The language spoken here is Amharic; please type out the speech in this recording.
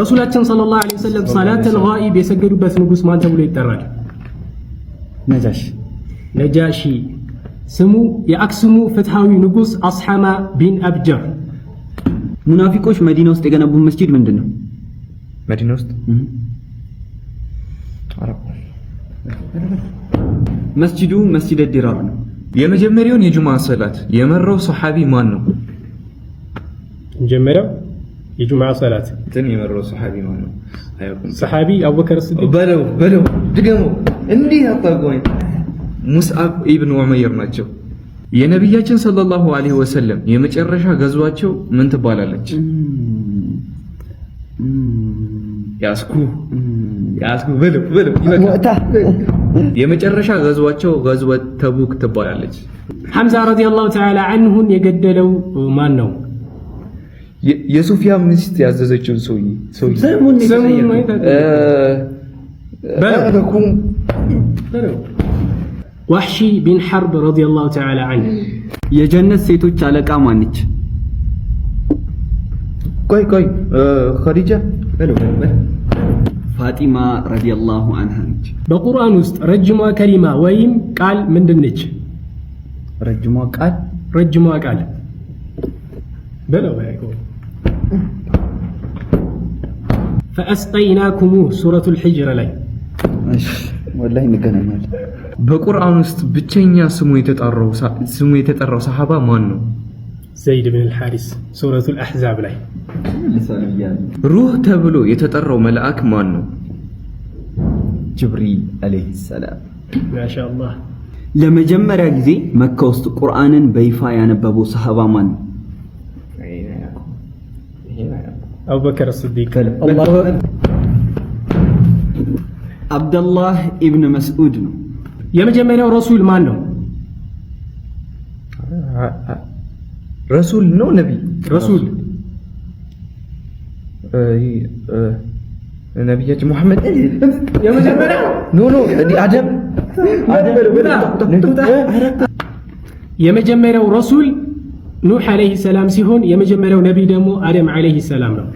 ረሱላችን صلى الله عليه وسلم صلاة الغائب የሰገዱበት ንጉስ ማን ተብሎ ይጠራል? ነጃሽ። ነጃሺ። ስሙ የአክሱሙ ፍትሃዊ ንጉስ አስሐማ ቢን አብጀር። ሙናፊቆች መዲና ውስጥ የገነቡ መስጂድ ምንድን ነው? መዲና ውስጥ? መስጂዱ መስጂድ ዲራር ነው። የመጀመሪያውን የጁምዓ ሰላት የመራው ሰሐቢ ማን ነው? መጀመሪያው የጁምዓ ሰላት እንትን የመራው ሰሐቢ ማን ነው? አያውቁም። ሰሐቢ አቡበከር ስዲቅ። በለው በለው፣ ድገመው። እንዲህ አታውቀውም። ሙስዓብ ኢብን ዑመይር ናቸው። የነቢያችን صلى الله عليه وسلم የመጨረሻ ገዟቸው ምን ትባላለች? ያስኩ ያስኩ፣ በለው በለው፣ ይበቃል። የመጨረሻ ገዟቸው ገዝወት ተቡክ ትባላለች። ሐምዛ رضي الله تعالى عنه ን የገደለው ማን ነው? የሶፊያ ሚስት ያዘዘችውን ሰውዬ። ስሙን። ዋሕሺ ቢን ሐርብ رضي الله تعالى عنه። የጀነት ሴቶች አለቃ ማነች? ቆይ ቆይ፣ ኸዲጃ። ፋጢማ رضي الله عنها ነች። በቁርአን ውስጥ ረጅሟ ከሊማ ወይም ቃል ምንድን ነች? ረጅሟ ቃል? ረጅሟ ቃል በለው። فأسقيناكموه ሱረቱል ሒጅር ላይ። እሺ፣ ወላሂ እንገናኛለን። በቁርአን ውስጥ ብቸኛ ስሙ የተጠራው ሰሃባ ማን ነው? ዘይድ ብን አልሓሪስ ሱረቱል አሕዛብ ላይ። ሩህ ተብሎ የተጠራው መልአክ ማን ነው? ጅብሪል عليه السلام። ማሻአላህ። ለመጀመሪያ ጊዜ መካ ውስጥ ቁርአንን በይፋ ያነበበው ሰሃባ ማን ነው? አቡበከር ስዲቅ። አብደላህ ኢብን መስዑድ ነው። የመጀመሪያው ረሱል ማን ነው? ረሱል ነው ነቢይ? ረሱል። ነቢያችን ሙሐመድ። የመጀመሪያው No, አደም። የመጀመሪያው ረሱል ኑሕ عليه السلام ሲሆን የመጀመሪያው ነቢይ ደግሞ አደም عليه السلام ነው።